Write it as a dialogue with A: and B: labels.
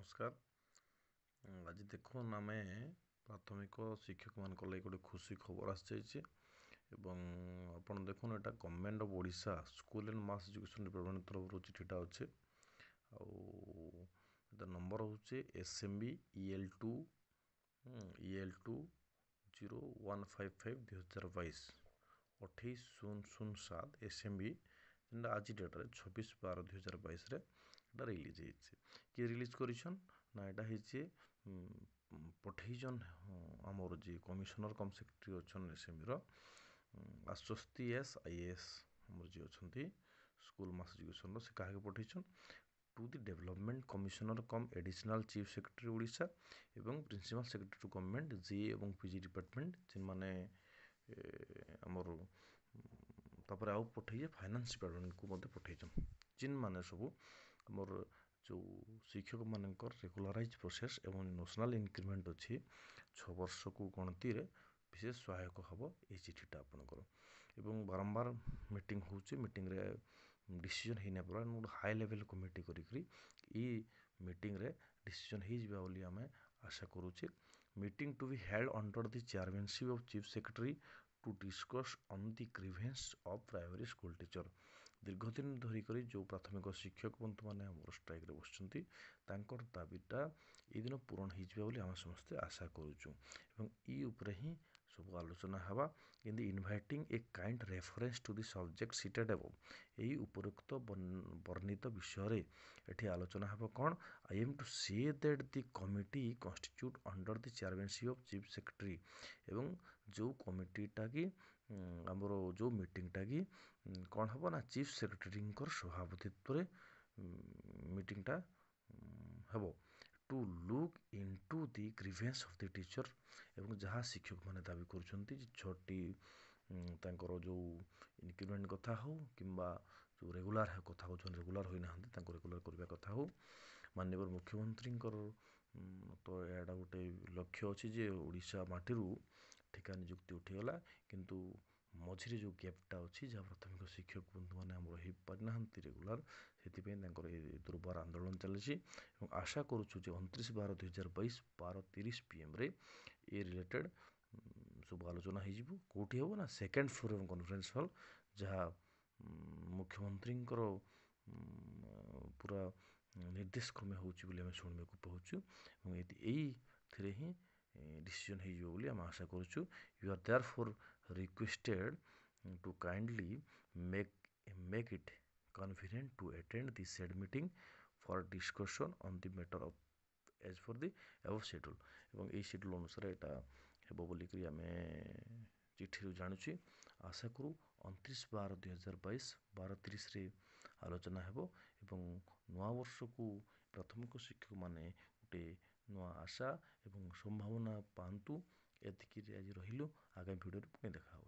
A: ନମସ୍କାର। ଆଜି ଦେଖୁନ୍, ଆମେ ପ୍ରାଥମିକ ଶିକ୍ଷକମାନଙ୍କ ଲାଗି ଗୋଟେ ଖୁସି ଖବର ଆସିଯାଇଛି ଏବଂ ଆପଣ ଦେଖୁନ୍, ଏଇଟା Government of Odisha, School and Mass Education Department ତରଫରୁ ଚିଠିଟା ଅଛି। ଆଉ ତା ନମ୍ବର ହେଉଛି SMB EL 2 EL 2 0155 2022, 28007 SMB, ଯେନ୍ଟା ଆଜି ଡେଟ୍ରେ 26/12/2022ରେ ଏଇଟା ରିଲିଜ୍ ହେଇଛି। କିଏ ରିଲିଜ୍ କରିଛନ୍ ନା, ଏଇଟା ହେଇଛି ପଠେଇଛନ୍ ଆମର ଯିଏ କମିଶନର କମ୍ ସେକ୍ରେଟାରୀ ଅଛନ୍ ଏସ୍ଏମ୍ବିର, ଆଶ୍ୱସ୍ତି ଏସ୍, ଆଇଏଏସ୍, ଆମର ଯିଏ ଅଛନ୍ତି ସ୍କୁଲ ମାସ୍ ଏଜୁକେସନ୍ର, ସେ କାହାକୁ ପଠେଇଛନ୍? To the Development Commissioner cum Additional Chief Secretary, Odisha ଏବଂ principal secretary to government, J ଏବଂ ପିଜି ଡିପାର୍ଟମେଣ୍ଟ, ଯେନ୍ମାନେ ଆମର। ତାପରେ ଆଉ ପଠେଇଛେ, ଫାଇନାନ୍ସ ଡିପାର୍ଟମେଣ୍ଟକୁ ମଧ୍ୟ ପଠେଇଛନ୍, ଯେନ୍ମାନେ ସବୁ ଆମର ଯେଉଁ ଶିକ୍ଷକମାନଙ୍କର ରେଗୁଲାରାଇଜ୍ ପ୍ରୋସେସ୍ ଏବଂ ନୋସନାଲ୍ ଇନକ୍ରିମେଣ୍ଟ ଅଛି 6 ବର୍ଷକୁ ଗଣତିରେ ବିଶେଷ ସହାୟକ ହେବ ଏଇ ଚିଠିଟା ଆପଣଙ୍କର। ଏବଂ ବାରମ୍ବାର ମିଟିଂ ହେଉଛି, ମିଟିଂରେ ଡିସିଜନ୍ ହେଇନା ପରେ ଗୋଟେ ହାଇ ଲେଭେଲ୍ କମିଟି କରିକିରି ଏଇ ମିଟିଂରେ ଡିସିଜନ୍ ହେଇଯିବା ବୋଲି ଆମେ ଆଶା କରୁଛେ। Meeting to be held under the chairmanship of Chief Secretary to discuss on the grievance of primary school teacher. ଦୀର୍ଘ ଦିନ ଧରିକରି ଯେଉଁ ପ୍ରାଥମିକ ଶିକ୍ଷକ ବନ୍ଧୁମାନେ ଆମର ଷ୍ଟ୍ରାଇକ୍ରେ ବସିଛନ୍ତି, ତାଙ୍କର ଦାବିଟା ଏଇ ଦିନ ପୂରଣ ହେଇଯିବ ବୋଲି ଆମେ ସମସ୍ତେ ଆଶା କରୁଛୁ ଏବଂ ଇ ଉପରେ ହିଁ ସବୁ ଆଲୋଚନା ହେବା। କିନ୍ତୁ inviting a kind reference to the subject cited above, ଏଇ ଉପରୋକ୍ତ ବର୍ଣ୍ଣିତ ବିଷୟରେ ଏଠି ଆଲୋଚନା ହେବ। କ'ଣ? I am to say that the committee constitute under the chairmanship of Chief Secretary, ଏବଂ ଯେଉଁ କମିଟିଟା କି ଆମର ଯେଉଁ ମିଟିଂଟା କି କ'ଣ ହେବ ନା, ଚିଫ୍ ସେକ୍ରେଟାରୀଙ୍କର ସଭାପତିତ୍ୱରେ ମିଟିଂଟା ହେବ, to look into the grievance of the teacher, ଏବଂ ଯାହା ଶିକ୍ଷକମାନେ ଦାବି କରୁଛନ୍ତି ଯେ 6ଟି ତାଙ୍କର ଯେଉଁ ଇନକ୍ରିମେଣ୍ଟ କଥା ହେଉ କିମ୍ବା ଯେଉଁ ରେଗୁଲାର କଥା ହେଉଛନ୍ତି, ରେଗୁଲାର ହୋଇନାହାନ୍ତି, ତାଙ୍କୁ ରେଗୁଲାର କରିବା କଥା ହେଉ। ମାନ୍ୟବର ମୁଖ୍ୟମନ୍ତ୍ରୀଙ୍କର ତ ଏଇଟା ଗୋଟେ ଲକ୍ଷ୍ୟ ଅଛି ଯେ ଓଡ଼ିଶା ମାଟିରୁ ଠିକା ନିଯୁକ୍ତି ଉଠିଗଲା, କିନ୍ତୁ ମଝିରେ ଯେଉଁ ଗ୍ୟାପ୍ଟା ଅଛି, ଯାହା ପ୍ରାଥମିକ ଶିକ୍ଷକ ବନ୍ଧୁମାନେ ଆମର ହେଇପାରିନାହାନ୍ତି ରେଗୁଲାର, ସେଥିପାଇଁ ତାଙ୍କର ଏ ଦୁର୍ବାର ଆନ୍ଦୋଳନ ଚାଲିଛି। ଏବଂ ଆଶା କରୁଛୁ ଯେ 29/12/2022 12:30 ପିଏମ୍ରେ ଏ ରିଲେଟେଡ଼୍ ସବୁ ଆଲୋଚନା ହେଇଯିବ। କେଉଁଠି ହେବ ନା, ସେକେଣ୍ଡ ଫ୍ଲୋର୍ ଏବଂ କନଫରେନ୍ସ ହଲ୍, ଯାହା ମୁଖ୍ୟମନ୍ତ୍ରୀଙ୍କର ପୁରା ନିର୍ଦ୍ଦେଶ କ୍ରମେ ହେଉଛି ବୋଲି ଆମେ ଶୁଣିବାକୁ ପାଉଛୁ ଏବଂ ଏଇଥିରେ ହିଁ ଡିସିଜନ୍ ହେଇଯିବ ବୋଲି ଆମେ ଆଶା କରୁଛୁ। You are therefore requested to kindly make it convenient to attend the said meeting for discussion on the matter of as per the above schedule. ଏବଂ ଏଇ ସିଡ୍ୟୁଲ୍ ଅନୁସାରେ ଏଇଟା ହେବ ବୋଲିକରି ଆମେ ଚିଠିରୁ ଜାଣୁଛି। ଆଶା କରୁ 29/12/2022 12:30ରେ ଆଲୋଚନା ହେବ ଏବଂ ନୂଆ ବର୍ଷକୁ ପ୍ରାଥମିକ ଶିକ୍ଷକମାନେ ଗୋଟେ ନୂଆ ଆଶା ଏବଂ ସମ୍ଭାବନା ପାଆନ୍ତୁ। ଏତିକିରେ ଆଜି ରହିଲୁ, ଆଗାମୀ ଭିଡ଼ିଓରେ ପୁଣି ଦେଖା ହେବ।